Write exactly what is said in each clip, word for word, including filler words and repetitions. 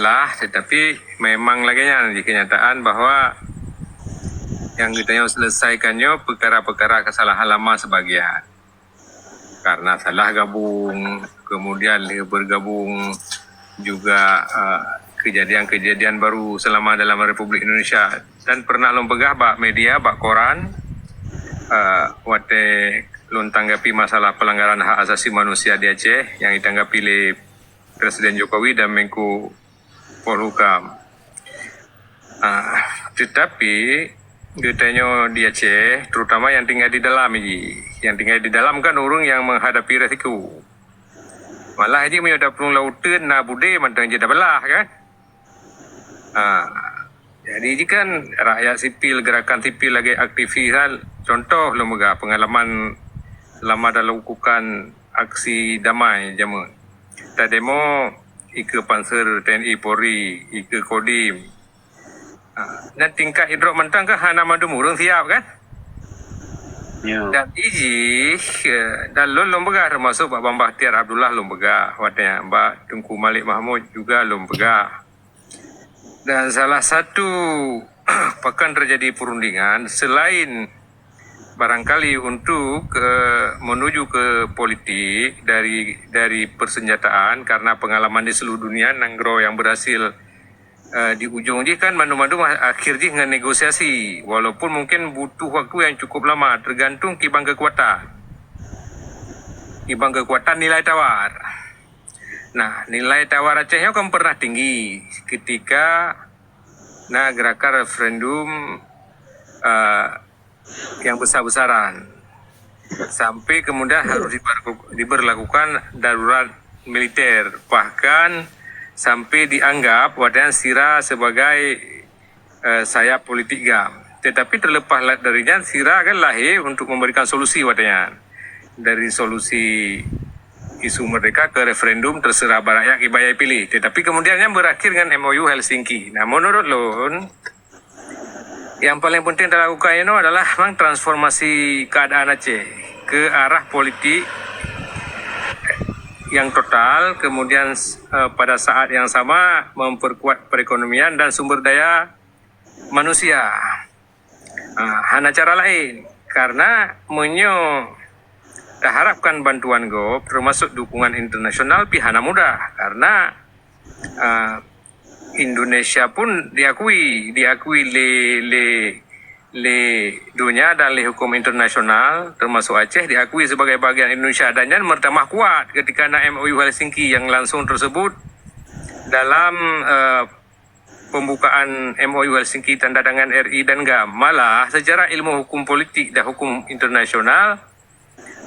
salah, tetapi memang lagèe nyan jih kenyataan bahwa nyang geutanyoe selesaikan nyoe peukara-peukara kesalahan lama sebagian. Karena salah gabung, kemudian lheueh bergabung juga, eh, kejadian-kejadian baru selama dalam Republik Indonesia. Dan pernah lôn peugah bak media, bak koran, eh, watèe lôn tanggapi masalah pelanggaran hak asasi manusia di Aceh yang ditanggapi lé Presiden Jokowi dan Menko Polhukam. Ah, tetapi geutanyoe di Aceh, terutama yang tinggal di dalam ji, yang tinggal di dalam kan ureueng yang menghadapi resiko. Malah ji meunyoe taplueng lam uteuen na budé mantong ji tabelah kan. Ah, jadi ji kan rakyat sipil, gerakan sipil lagèe aktivis kan, contoh lôn peugah pengalaman lama talakukan aksi damai jameun. Tademo ikeue panser T N I Polri, ikeue Kodim. Ha, dan tingkat idrop mantong kan hana mandum ureueng siap kan? Ya. Dan iji, eh, dan lôn lôn peugah termasuk Bak Bang Bahtiar Abdullah lôn peugah, watèe nyan Bak Teungku Malik Mahmud juga lôn peugah. Dan salah satu pakon terjadi perundingan selain barangkali untuk, eh, menuju ke politik dari, dari persenjataan karena pengalaman di seluruh dunia nanggroe yang berhasil, eh, di ujong jih kan mandum-mandum akhir jih ngon negosiasi walaupun mungkin butuh waktu yang cukup lama tergantung kiban kekuatan. Kiban kekuatan nilai tawar. Nah, nilai tawar Aceh nyoe kan pernah tinggi ketika na gerakan referendum, eh, yang besar-besaran. Sampai kemudian harus diberlaku-, diberlakukan darurat militer, bahkan sampai dianggap watèe nyan SIRA sebagai, eh, sayap politik GAM. Tetapi terlepas la-, dari nyan, SIRA kan lahé untuk memberikan solusi watèe nyan. Dari solusi isu merdeka ke referendum terserah bak rakyat kiban nyang piléh. Tetapi kemudian nyan berakhir ngon M O U Helsinki. Nah, menurut lôn, nyang paléng penting talakukan inoe adalah memang transformasi keadaan Aceh ke arah politik yang total, kemudian, eh, pada saat yang sama memperkuat perekonomian dan sumber daya manusia. Ah, hana cara laén. Karena meunyoe taharapkan bantuan gob, termasuk dukungan internasional, pih hana mudah. Karena, ah, Indonesia pun diakui, diakui lé, lé, lé dunia dan lé hukum internasional, termasuk Aceh diakui sebagai bagian Indonesia. Dan nyan meutamah kuat ketika na M O U Helsinki yang langsung tersebut dalam, eh, pembukaan M O U Helsinki tanda tangan R I dan GAM. Malah, secara ilmu hukum politik dan hukum internasional,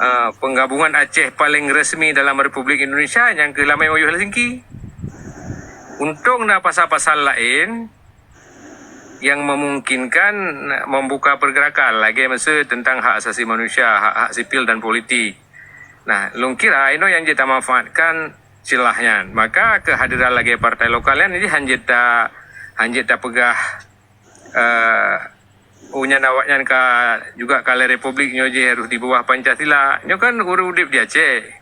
eh, penggabungan Aceh paling resmi dalam Republik Indonesia nyang keuh lam M O U Helsinki. Untông na pasal-pasal laén yang memungkinkan membuka pergerakan lagèe miseu tentang hak asasi manusia, hak-hak sipil dan politik. Nah, lôn kira inoe nyang jeuet tamanfaatkan ceulah nyan. Maka keuhadiran lagèe partai lokal nyan jih hanjeuet ta-, hanjeuet tapeugah, eh, oh nyan awaknyan ka juga ka lé republik nyoe jih harôh di bawah Pancasila. Nyoe kan ureueng udép di Aceh.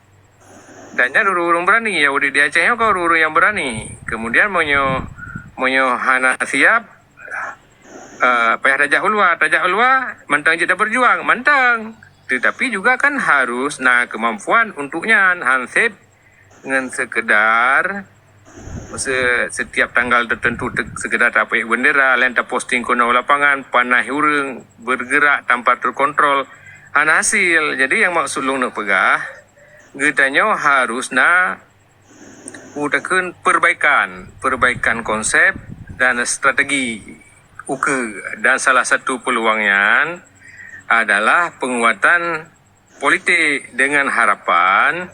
Dan nyan ureueng-ureueng beurani, nyang udép di Aceh nyoe kan ureueng-ureueng nyang beurani. Kemudian meunyoe, meunyoe hana siap, eh, payah tajak u luwa, tajak u luwa mantong jeuet tapeujuang, mantong. Tetapi juga kan harus na keumampuan untuk nyan, han sép ngon seukeudar, se-, setiap tanggal tertentu te-, seukeudar tapeuék bendera, laén taposting keunoe u lapangan, panah ureueng, bergerak tanpa terkontrol, hana hasil. Jadi nyang maksud lôn neuk peugah, geutanyoe harus na utakheun perbaikan, perbaikan konsep dan strategi ukeue. Dan salah satu peluang nyan adalah penguatan politik dengan harapan,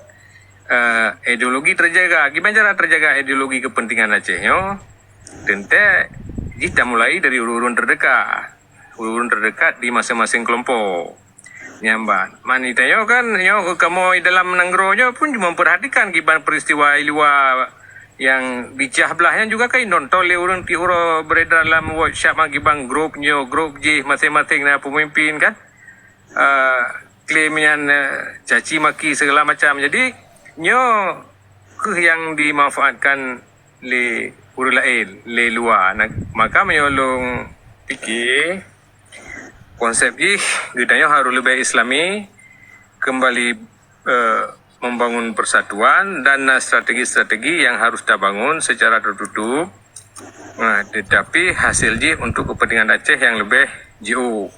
eh, ideologi terjaga. Kiban cara terjaga ideologi kepentingan Aceh nyoe? Teuntèe jih tamulai dari ureueng-ureueng terdekat. Ureueng-ureueng terdekat di masing-masing kelompok. Nyan ban. Man tanyoe kan, nyoe kamoe dalam nanggroe nyoe pun memperhatikan kiban peristiwa i luwa nyang bicah blah nyan juga kan nonton lé ureueng tiep uroe beredar lam WhatsApp kiban grup nyoe, grup jih, masing-masing na pemimpin kan. Eh, klaim nyan, eh, caci maki segala macam. Jadi, nyoe keuh nyang dimanfaatkan lé ureuëng laén lé luwa. Nah, maka meunyoe lôn pike, konsep jih geutanyoe harôh leubeh Islami, keumbali, eh, membangun persatuan dan na strategi-strategi yang harus tabangun secara tertutup, nah, tetapi hasil jih untuk kepentingan Aceh yang leubeh jiôh.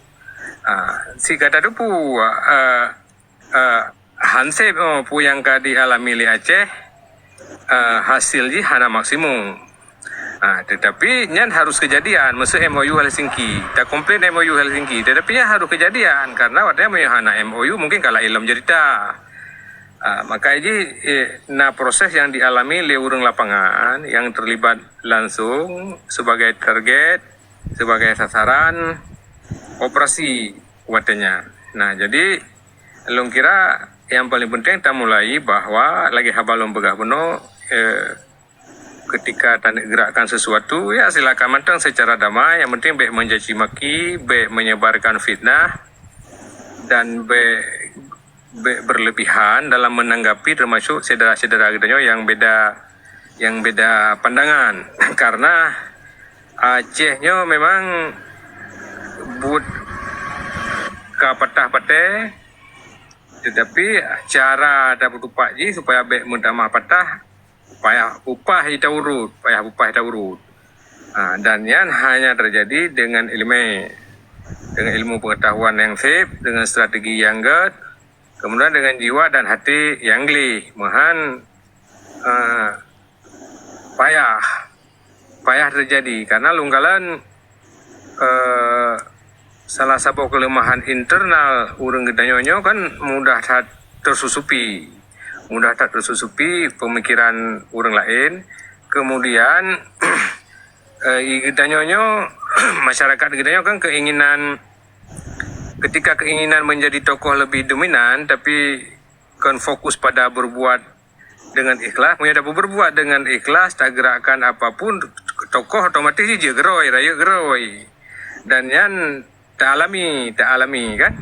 Ah, si gata teupeu, ah, ah, hanseb, oh, peue nyang ka dialami lé Aceh, ah, hasil jih hana maksimum. Ah, tetapi nyan harus keujadian, meuseu M O U Helsinki. Takomplain M O U Helsinki, tetapi nyan harus keujadian, karena watée meunyoe hana M O U, mungkin ka laén lom cerita. Ah, maka jih, eh, na proses yang dialami lé ureuëng lapangan yang terlibat langsung sebagai target, sebagai sasaran operasi watée nyan. Nah, jadi lôn kira yang paling penting tamulai bahwa lagée haba lôn peugah bunoe, eh, ketika taneuk gerakkan sesuatu, ya silakan mantong secara damai, yang penting bék mencaci maki, bék menyebarkan fitnah, dan bék, bék berlebihan dalam menanggapi termasuk syedara-syedara geutanyoe yang beda, yang beda pandangan. Karena Aceh nyoe memang buet ka patah patéh, tetapi cara tapeutupat jih supaya bék meutamah patah, payah upah jih taurot, payah upah jih taurot. Ha, dan nyan hanya terjadi dengan ilmu, dengan ilmu pengetahuan yang sip, dengan strategi yang gét, kemudian dengan jiwa dan hati yang gleh. Meuhan, eh, payah, payah terjadi karena lungkalan, eh, salah saboh kelemahan internal ureuëng geutanyoe nyoe kan mudah that tersusupi, mudah that tersusupi pemikiran ureuëng laén. Kemudian, eh, geutanyoe nyoe, masyarakat geutanyoe kan keinginan, ketika keinginan menjadi tokoh lebih dominan, tapi kon fokus pada berbuat dengan ikhlas. Meunyoe taberbuat dengan ikhlas, tagerakkan apapun, tokoh otomatis jih jeuet geurôi, rayeuk geurôi. Dan nyan taalami, taalami kan.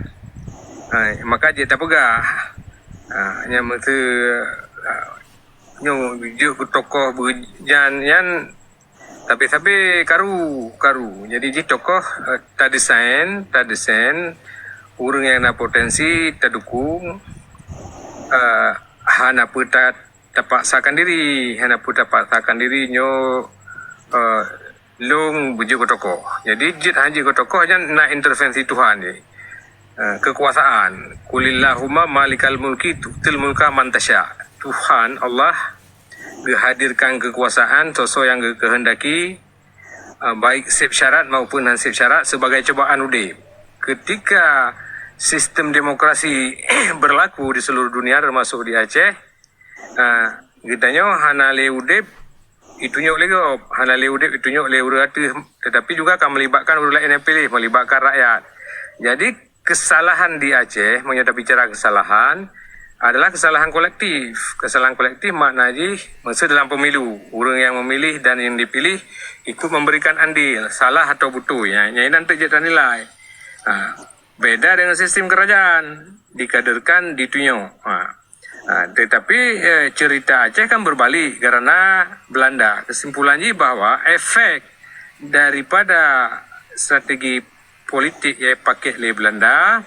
Ha, maka jeuet tapeugah. Ha, nyan meuseu, ha, nyoe jeuet keu tokoh beujan nyan Tapi-tapi karu, karu. Jadi jih tokoh, eh, tadesain, tadesain ureuëng nyang na potensi tadukung, eh, hana peue ta-, tapaksakan diri, hana peue tapaksakan diri nyoe, eh, lôn beujeuet keu tokoh. Jadi jeuet hana jeuet keu tokoh nyan na intervensi Tuhan jih. Eh, kekuasaan. Qulillahumma malikal mulki tu'til mulka man tasya. Tuhan Allah geuhadirkan kekuasaan soe-soe nyang geukeuheundaki, eh, baik seb syarat maupun hana seb syarat, sebagai cobaan udeb. Ketika sistem demokrasi berlaku di seluruh dunia, termasuk di Aceh, eh, geutanyoe hana lé udeb itunyok lé gob, hana lé udeb itunyok lé ureuëng ateueh, tetapi juga ka melibatkan ureuëng laén nyang piléh, melibatkan rakyat. Jadi, kesalahan di Aceh, meunyoe tabicara kesalahan, adalah kesalahan kolektif. Kesalahan kolektif makna jih, meuseu dalam pemilu, ureuëng nyang memilih dan nyang dipilih ikut memberikan andil, salah atau beutôi. Nyan, nyan inan teuk jeuet tanilai. Ha, beda dengan sistem kerajaan, dikaderkan, ditunyok. Ha. Ha, tetapi, eh, cerita Aceh kan berbalik karena Belanda. Kesimpulan jih bahwa efek daripada strategi politik nyang pakek lé Belanda,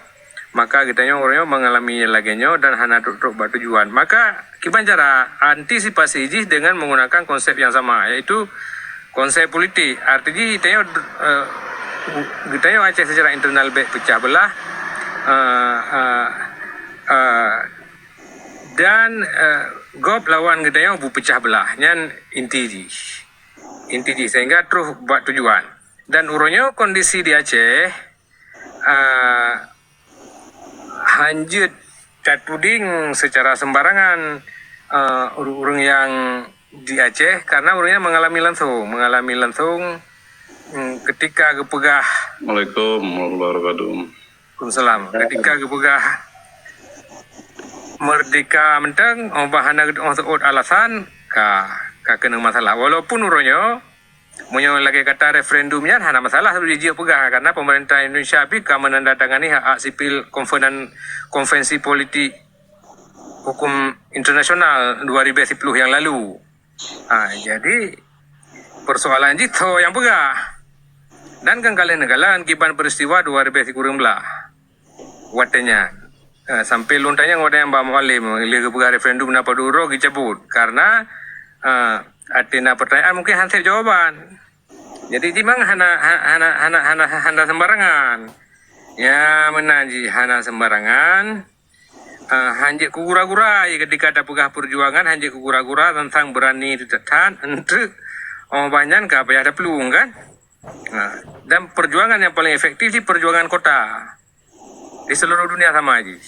maka geutanyoe ureuëng nyoe mengalami lagée nyoe dan hana trok-trok bak tujuan. Maka kiban cara antisipasi jih dengan menggunakan konsep yang sama, yaitu konsep politik. Arti jih geutanyoe, eh, geutanyoe Aceh secara internal bék pecah belah, eh, eh, eh, dan, eh, gob lawan geutanyoe beupecah belah. Nyan inti jih. Inti jih sehingga troh bak tujuan. Dan uroe nyoe kondisi di Aceh, ah, hanjeuet tatuding secara sembarangan, ah, ureuëng-ureuëng nyang di Aceh karena ureuëng nyan mengalami langsung, mengalami langsung, mm, ketika geupeugah. Assalamualaikum warahmatullahi wabarakatuh. Waalaikumsalam. Ketika geupeugah merdeka mantong, oh, bah hana geutu'oh seuôt alasan, ka, ka keuneuk masalah. Walaupun uroe nyoe, meunyoe lagée kata referendum nyan hana masalah, jijeuet peugah, karena pemerintah Indonesia pih ka menandatangani hak-hak sipil konven-, konvensi politik hukum internasional dua ribu sepuluh yang lalu. Ha, jadi, Persoalan jih tho nyang peugah. Dan kan ka lheueh neukalon kiban peristiwa dua ribèe sikureueng blah. Watèe nyan. Eh, sampai lôn tanyong watèe nyan bak Mualem, lheueh geupeugah referendum na padum uroe geucabut. Karena, eh, até na pertanyaan mungkin han sép jawaban. Jadi jih memang hana, ha-, hana, hana, hana, hana sembarangan. Ya, meunan jih hana sembarangan. Ah, han jeuet keu gura-gura, ya, ketika tapeugah perjuangan, han jeuet keu gura-gura teuntang berani teutat-that, enteuk, oh, banyan ka payah taplueng, kan? Nah, dan perjuangan yang paling efektif di perjuangan kota. Di seluruh dunia sama jih.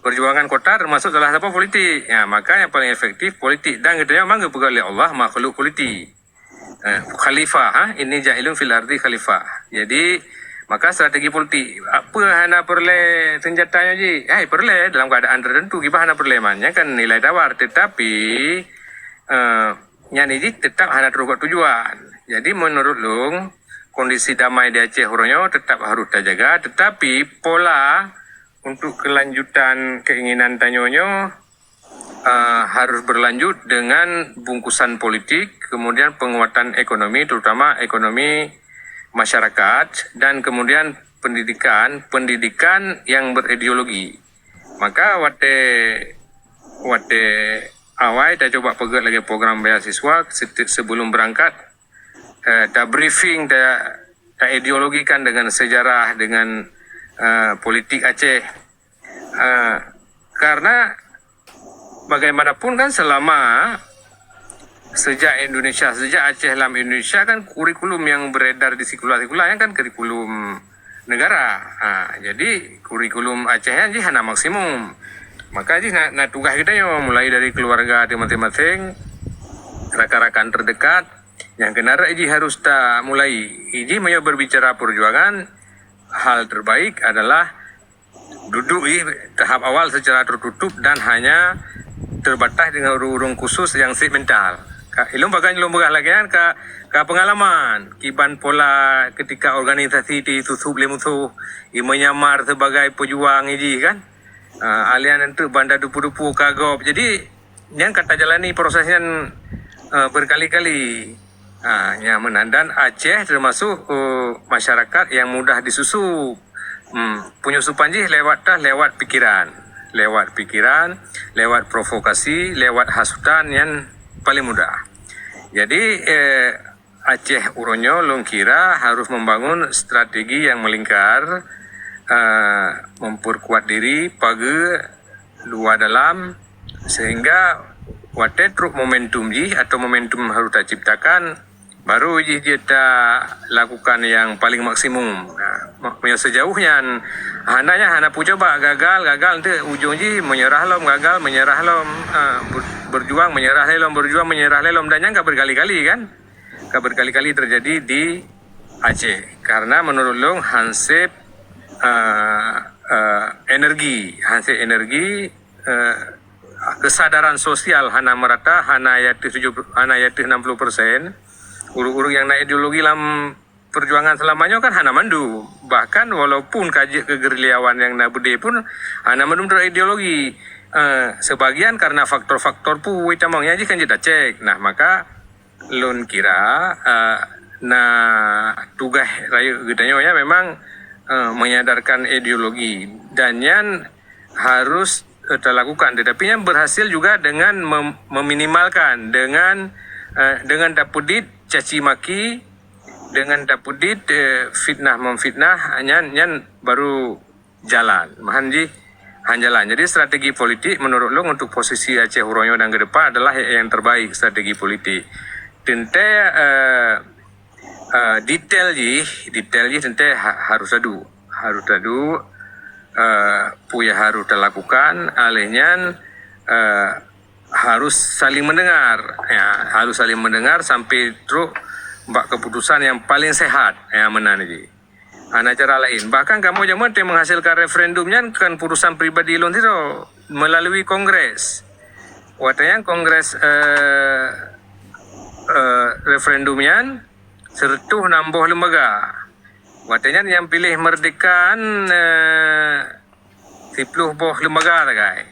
Perjuangan kota termasuk salah satu politik. Ya, maka yang paling efektif politik. Dan geutanyoe memang geupeugah lé Allah makhluk politik. Eh, khalifah, ha? Inni ja'ilun fil ardi khalifah. Jadi, maka strategi politik, apa hana peureulèe senjata nyoe jih? Hai, peureulèe dalam keadaan tertentu, kiban hana peureulèe man. Nyan kan nilai tawar. Tetapi, eh, nyan jih tetap hana trôh bak tujuan. Jadi, menurut lôn, kondisi damai di Aceh uroe nyoe tetap harus tajaga, tetapi pola untuk kelanjutan keinginan tanyoe nyoe eh, harus berlanjut dengan bungkusan politik, kemudian penguatan ekonomi, terutama ekonomi masyarakat, dan kemudian pendidikan, pendidikan yang berideologi. Maka watèe, watèe awai tacoba peugèt lagèe program beasiswa, seti-, sebelum berangkat, eh, ta briefing, ta, ta ideologikan dengan sejarah, dengan, eh, politik Aceh. Eh, karena bagaimanapun kan selama sejak Indonesia, sejak Aceh lam Indonesia kan kurikulum yang beredar di sekolah-sekolah yang kan kurikulum negara. Ha, jadi kurikulum Aceh nyan jih hana maksimum. Maka jih na, na tugaih geutanyoe mulai dari keluarga di masing-masing, rakan-rakan terdekat, nyang keuneuk jih harus ta mulai. Jih meunyoe berbicara perjuangan, hal terbaik adalah duduk di tahap awal secara tertutup dan hanya terbatas dengan ureueng-ureueng khusus yang sép mental. Ka, ilôn bagai lôn peugah lagèe nyan ka, ka pengalaman kiban pola ketika organisasi disusup lé musoh, i menyamar sebagai pejuang jih kan. Ah, alian enteuk banda dupu-dupu ka gob. Jadi, nyan ka tajalani proses nyan, eh, berkali-kali. Ha, nyan meunan. Dan Aceh termasuk, eh, masyarakat yang mudah disusup. Hmm, penyusupan jih lewat tah, lewat pikiran. Lewat pikiran, lewat provokasi, lewat hasutan nyan paling mudah. Jadi, eh, Aceh uroe nyoe lôn kira harus membangun strategi yang melingkar, eh, memperkuat diri, pageue, luwa dalam, sehingga watèe trôk momentum jih atau momentum harus taciptakan, baru jih jeuet talakukan nyang paling maksimum. Nah, ma-, meunyoe seujauh nyan, hana nyan hana peucoba, gagal, gagal, enteuk ujong jih meunyeurah lom, gagal, meunyeurah lom, ah, ber-, berjuang, meunyeurah lé lom, berjuang, meunyeurah lé lom, dan nyan ka berkali-kali kan. Ka berkali-kali terjadi di Aceh. Karena menurut lôn han sép, eh, eh, energi, han sép energi, eh, kesadaran sosial hana merata, hana i ateueh tujuh puluh, hana i ateueh enam puluh persen. Ureueng-ureueng nyang na ideologi lam perjuangan selama nyoe kan hana mandum. Bahkan walaupun ka jeuet keu gerilyawan nyang na beudé pun hana mandum teuideologi. Eh, sebagian karena faktor-faktor pue tamong nyang jih kan jeuet tacék. Nah, maka lôn kira, eh, na tugaih rayeuk geutanyoe nyan memang, eh, menyadarkan ideologi dan nyan harus, eh, talakukan. Tetapi nyan berhasil juga dengan mem-, meminimalkan, dengan, eh, dengan tapeudit caci maki, dengan tapeudit, eh, fitnah memfitnah, nyan, nyan baru jalan. Meuhan jih han jalan. Jadi strategi politik menurut lôn untuk posisi Aceh uroe nyoe dan ke depan adalah yang terbaik strategi politik. Teuntée, eh, eh, detail jih, detail jih teuntée ha-, harus adu. Harus adu, eh, peue nyang harus talakukan, aleh nyan, eh, harus saling mendengar. Ya, harus saling mendengar sampai trok bak keputusan yang paling sehat. Ya, meunan jih. Hana cara lain. Bahkan kamoe jameun teuh menghasilkan referendum nyan kon putusan pribadi lôn sidroe, melalui kongres. Watée nyan kongres, eh, eh, referendum nyan seureutôh nam boh lembaga. Watée nyan nyang piléh merdeka nyan, eh, siploh boh lembaga sagai.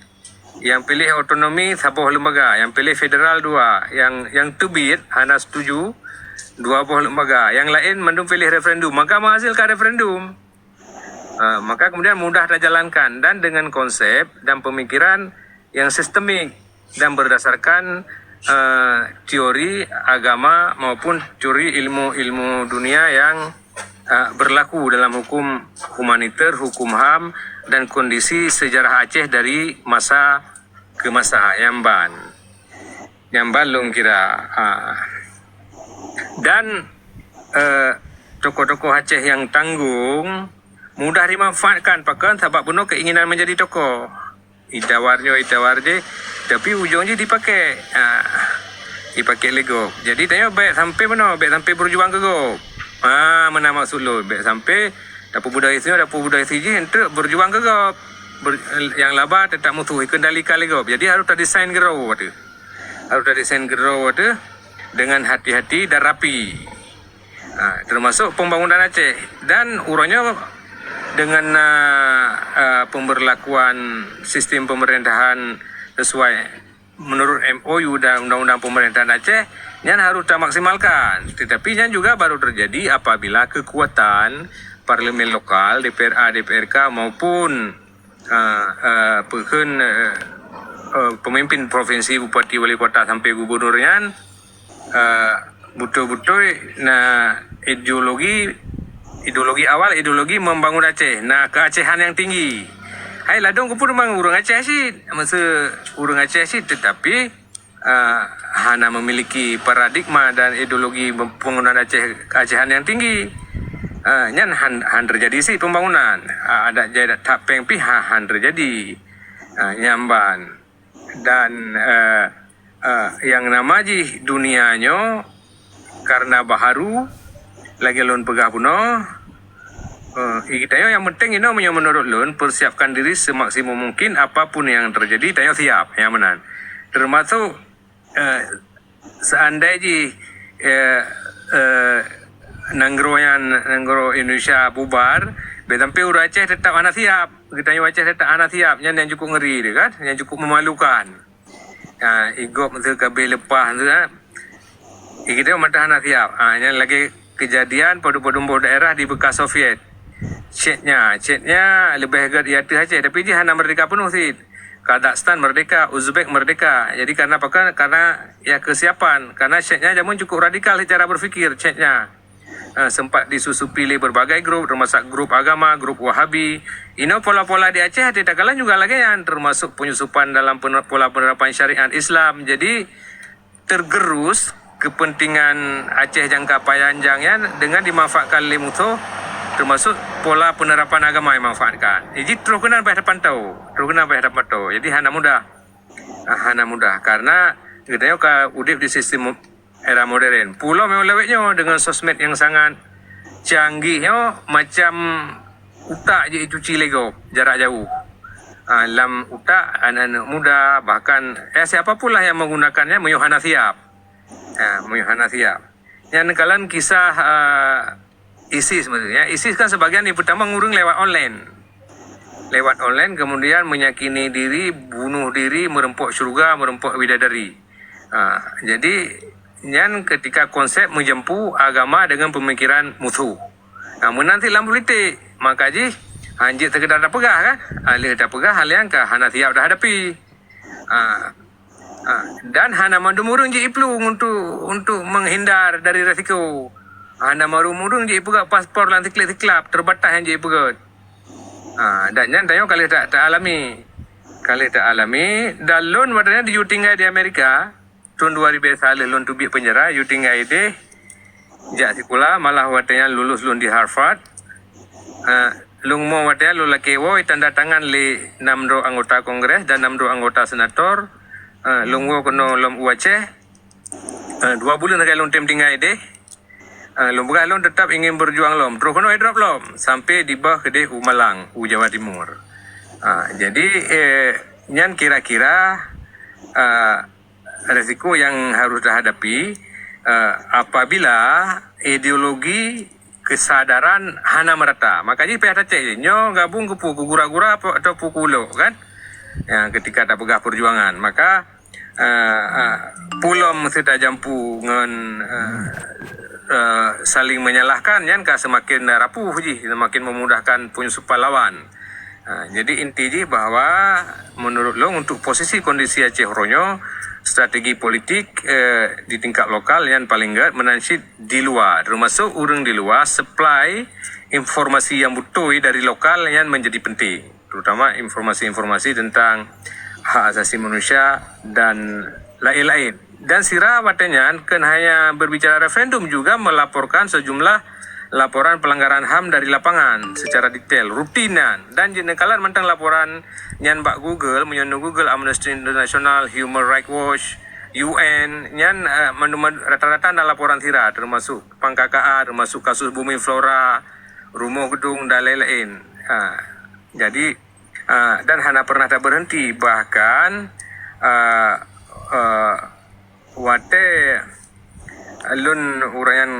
Nyang piléh otonomi saboh lembaga, nyang piléh federal dua, nyang, nyang teubiet hana setuju, Dua boh lembaga. Yang lain mandum piléh referendum. Maka menghasilkan referendum. Ha, maka kemudian mudah terjalankan dan dengan konsep dan pemikiran yang sistemik dan berdasarkan uh, teori agama maupun teori ilmu-ilmu dunia yang uh, berlaku dalam hukum humaniter, hukum HAM dan kondisi sejarah Aceh dari masa ke masa. Nyang ban. Nyang ban lôn kira. Ha. Dan uh, tokoh-tokoh Aceh yang tanggung mudah dimanfaatkan pakon sabab bunoe keinginan menjadi tokoh. Itawar nyoe, itawar jih, tapi ujong jih dipakai. Ha, dipakai lé gob. Jadi tanyoe bèk sampai meunoe, bèk sampai berjuang keu gob. Ha, meunan maksud lôn, bèk sampai dapur budak isi, dapur budak isi jih untuk berjuang keu gob. Ber, yang laba tetap musuh, dikendalikan lé gob. Jadi harus tadesain keudroe tu. Harus tadesain keudroe tu dengan hati-hati dan rapi. Ha, termasuk pembangunan Aceh dan uroe nyoe dengan uh, uh, pemberlakuan sistem pemerintahan sesuai menurut M O U dan Undang-Undang Pemerintahan Aceh, nyan harus tamaksimalkan. Tetapi nyan juga baru terjadi apabila kekuatan parlemen lokal, D P R A, D P R K maupun uh, uh, peukheun uh, uh, pemimpin provinsi, bupati, wali kota sampai gubernur nyan uh, betul-betul na ideologi, ideologi awal, ideologi membangun Aceh, na keacehan yang tinggi. Hai ladong keupeue memang ureuëng Aceh cit. Masa ureuëng Aceh cit, tetapi uh, hana memiliki paradigma dan ideologi pembangunan Aceh, keacehan yang tinggi. Uh, nyan han, han terjadi cit pembangunan. Uh, adat istiadat that péng pih ha, han terjadi. Uh, nyang ban. Dan uh, uh, yang nama jih dunia nyoe karena baharu, lagèe lôn peugah bunoe, uh, geutanyoe yang penting inoe meunyoe menurut lôn, persiapkan diri semaksimum mungkin, apapun yang terjadi tanyoe siap, nyang meunan. Termasuk uh, seandai jih uh, uh, nanggroe nyan, nanggroe Indonesia bubar, bèk sampai ureuëng Aceh tetap hana siap. Geutanyoe Aceh tetap hana siap, nyan yang cukup ngeri dia kan, yang cukup memalukan. Ha, igob masa kabeh leupah tu kan. Kita mata hana siap. Ha, nyan lagi kejadian padum-padum boh daerah di bekas Soviet. Chechnya, Chechnya lebih gèt ya teuh Aceh, tapi jih hana merdeka penuh cit. Kazakhstan merdeka, Uzbek merdeka. Jadi karena apa? Karena ya kesiapan. Karena Chechnya jameun cukup radikal secara berfikir, Chechnya. Uh, sempat disusupi oleh berbagai grup, termasuk grup agama, grup Wahabi. Inoe pola-pola di Aceh, di Tagalan juga lagèe nyan, termasuk penyusupan dalam pola penerapan syariat Islam. Jadi, tergerus kepentingan Aceh jangka panjang nyan dengan dimanfaatkan oleh musuh, termasuk pola penerapan agama yang manfaatkan. Jadi, terus keunan payah tapantau, terus keunan payah tapantau. Jadi, hana mudah. Ah, hana mudah. Karena geutanyoe ka udép di sistem era modern. Pulo memang lawét nyoe dengan sosmed yang sangat canggih nyoe macam utak jih cuci lego jarak jauh. Ha, lam utak anak-anak muda, bahkan ya siapa pun lah yang menggunakannya meunyoe hana siap. Ha, meunyoe hana siap. Nyan kalon kisah uh, ISIS maksudnya. ISIS kan sebagian yang pertama ngurung lewat online. Lewat online kemudian menyakini diri, bunuh diri, merempok syurga, merempok bidadari. Ha, jadi nyan ketika konsep menjempu agama dengan pemikiran musuh. Ha, meunan cit lam politik. Maka jih hanjeuet sekedar tapeugah kan. Ha, lheueh tapeugah hal nyang ka hana siap dah hadapi. Ha, ha, dan hana mandum ureuëng jih iplueng untuk untuk menghindar dari resiko. Hana mandum ureuëng jih ipeugét paspor lam siklab-siklab, terbatas nyang jih ipeugét. Ha, dan nyan tanyoe ka lheueh ta, ta alami. Ka lheueh ta alami, dan lôn watèe nyan di, tinggai di Amerika, tahun dua ribu saleuh lôn teubiet penjara, tinggai idéh, jak sikula, malah watèe nyan lulus lôn di Harvard. Ha, lôn mo watèe nyan lôn lakèe woe tanda tangan lé nam droe anggota Kongres dan nam droe anggota senator. Ha, lôn woe keunoe lom u Aceh. Ha, dua buleuen sagai lôn tem tinggai idéh. Ha, lôn peugah lôn tetap ingin berjuang lom. Troh keunoe drop lom sampai dibah keudéh u Malang, u Jawa Timur. Ha, jadi eh, nyan kira-kira uh, resiko yang harus dihadapi uh, apabila ideologi kesadaran hana merata. Maka jih payah tacek jih, nyoe gabung keu peue, keu gura-gura atau peue keu ulok kan? Ya, ketika tapeugah perjuangan, maka uh, uh, peue lom meusti tajampu ngon uh, eh, saling menyalahkan, nyan ka semakin rapuh jih, semakin memudahkan penyusupan lawan. Ha, jadi inti jih bahwa menurut lôn untuk posisi kondisi Aceh uroe nyoe, strategi politik, eh, di tingkat lokal nyan paling gét meunan cit di luwa, termasuk ureuëng di luwa supply informasi nyang beutôi dari lokal nyan menjadi penting, terutama informasi-informasi tentang hak asasi manusia dan lain-lain. Dan sira watée nyan kon hanya berbicara referendum, juga melaporkan sejumlah laporan pelanggaran ham dari lapangan secara detail, rutinan, dan jeuet neukalon mantong laporan nyan bak Google, meunyoe Google, Amnesty International, Human Rights Watch, U N, nyan, eh, mandum-, rata-rata na laporan sira, termasuk pang K K A, termasuk kasus bumi Flora, rumoh gedung dan lain-lain. Ha, jadi, ah, dan hana pernah taberhenti, bahkan, ah, ah, watée lôn ureuëng nyan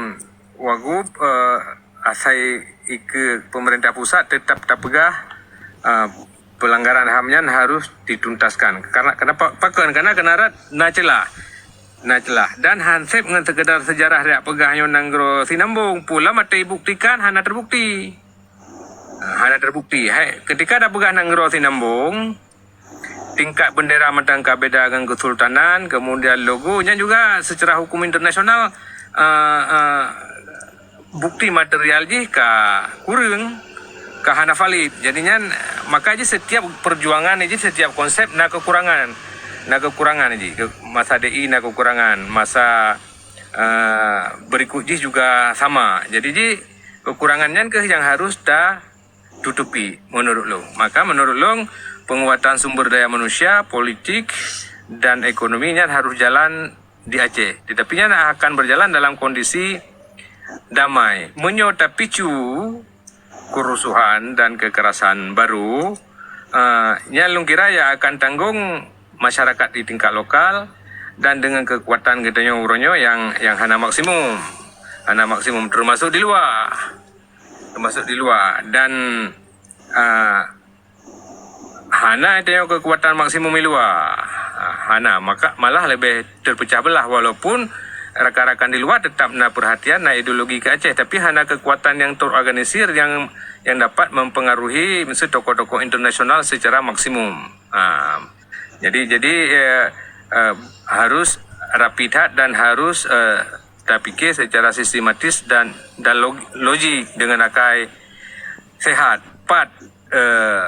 wagub, eh, asai ikeue pemerintah pusat tetap tapeugah, eh, pelanggaran ham nyan harus dituntaskan. Karena kenapa? Pakon? Karena keunarat na celah. Na celah. Dan hansép ngon sekedar sejarah dak peugah nyoe nanggroe Sinambong, pula maté buktikan hana terbukti. Hana terbukti. Hai, ketika dak peugah nanggroe Sinambong, tingkat bendera mantong ka beda ngon kesultanan, kemudian logo nyan juga secara hukum internasional, uh, uh, bukti material jih ka kureueng, ka hana valid. Jadi nyan, maka jih setiap perjuangan jih, setiap konsep na kekurangan. Na kekurangan jih. Masa D I na kekurangan, masa, uh, berikut jih juga sama. Jadi jih kekurangan nyan keuh nyang harus ta tutupi menurut lôn. Maka menurut lôn, penguatan sumber daya manusia, politik dan ekonomi nyan harus jalan di Aceh. Tetapi nyan akan berjalan dalam kondisi damai. Meunyoe tapicu kerusuhan dan kekerasan baru, eh, nyan lôn kira ya akan tanggung masyarakat di tingkat lokal dan dengan kekuatan geutanyoe uroe nyoe yang, yang hana maksimum. Hana maksimum termasuk di luar. Termasuk di luar dan, ah, hana tanyoe kekuatan maksimum di luar. Ah, hana, maka malah lebih terpecah belah walaupun rakan-rakan di luar tetap na perhatian, na ideologi ke Aceh, tapi hana kekuatan yang terorganisir yang, yang dapat mempengaruhi mesti tokoh-tokoh internasional secara maksimum. Ah, jadi, jadi, eh, eh, harus rapi that dan harus, eh, tapikir secara sistematis dan, dan log-, logik dengan akai sehat, pat, eh,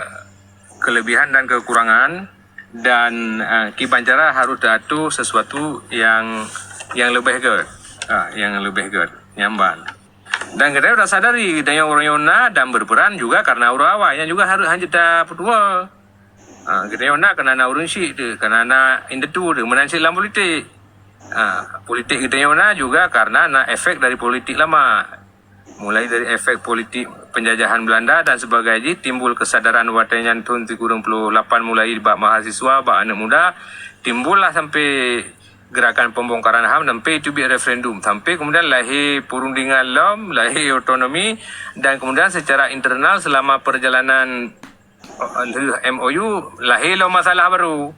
kelebihan dan kekurangan, dan, eh, kiban cara harus taatur sesuatu yang, yang lebih gét, ah, yang lebih gét, nyamban. Dan kita sudah sadari, kita yang orang yang na dan berperan juga karena orang awai yang juga harus hanya kita berdua. Ha, geutanyoe na keunan na ureuëng syik teuh, keunan na indatu teuh, meunan cit lam politik. Ha, politik geutanyoe na juga karena na efek dari politik lama. Mulai dari efek politik penjajahan Belanda dan sebagainya jih, timbul kesadaran watée nyan thon sikureueng ploh lapan mulai bak mahasiswa, bak aneuk muda, timbullah sampai gerakan pembongkaran ham sampai teubiet referendum, sampai kemudian lahir perundingan lom, lahir otonomi, dan kemudian secara internal selama perjalanan lheueh M O U lahé lom masalah baru,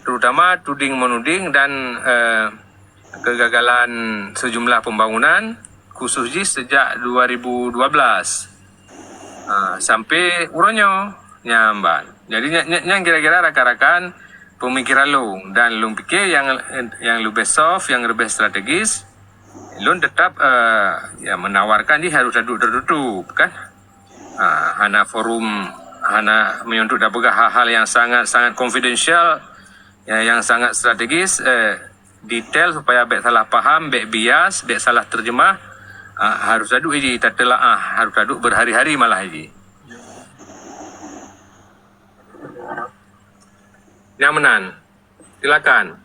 terutama tuding menuding dan, eh, kegagalan sejumlah pembangunan, khusus jih sejak dua ribu dua belas, ah, sampai uroe nyoe nyamban. Jadi nya-, nya-, nyan kira-kira rakan-rakan pemikiran lôn dan lôn pikir yang, yang lebih soft, yang lebih strategis, lôn tetap, eh, ya, menawarkan jih harus duduk tertutup, kan? Ha, hana forum, hana meunyoe untuk tapeugah hal-hal yang sangat-sangat confidential, yang, yang sangat strategis, eh, detail supaya bék salah paham, bék bias, bék salah terjemah, ah, harus duduk iji tatelaah, harus duduk berhari-hari malah iji. Nyang meunan, silakan.